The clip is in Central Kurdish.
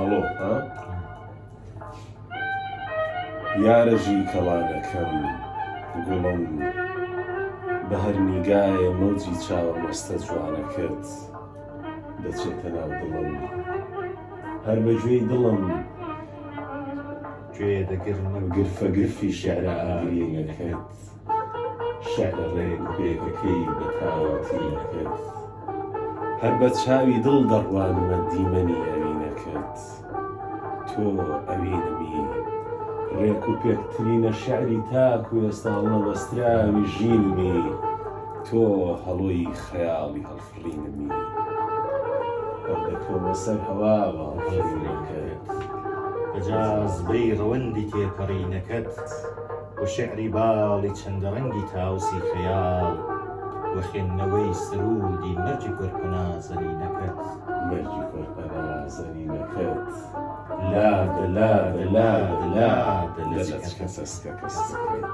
هەڵۆ ها یارە ژیکەڵانەکەم گوڵم بە هەر نیگایە مەوجی چاوە مەستە جوانەکەت دەچێتە ناو دڵم هەر بە گوێی دڵم گوێ دەگرم گرفە گرفی شعرە ئاگرینەکەت شعرە ڕێک و پێکەکەی بە تاوە تینەکەت هەر بە چاوی دڵ دەڕوانمە دیمەنی ئەوینەکەت تۆ ئەوینمی ڕێک و پێکترینە شعری تاک و ئێستا هەڵنەبەستراوی ژینمی تۆ هەڵۆی خەیاڵی هەڵفڕینمی هەردەکەومە سەر هەواوە هەڵفڕینەکەت بە جازبەی ڕەوەندی تێپەڕینەکەت و شیعری باڵی چەندە ڕەنگی تاوسی خەیاڵ و خوێندنەوەی سروودی مەرگی کۆرپە نازەنینەکەت. مەرگی کۆرپە نازەنینەکەت لادە لادە لادە لادە لە لەچکە سەسکەکە سکەت.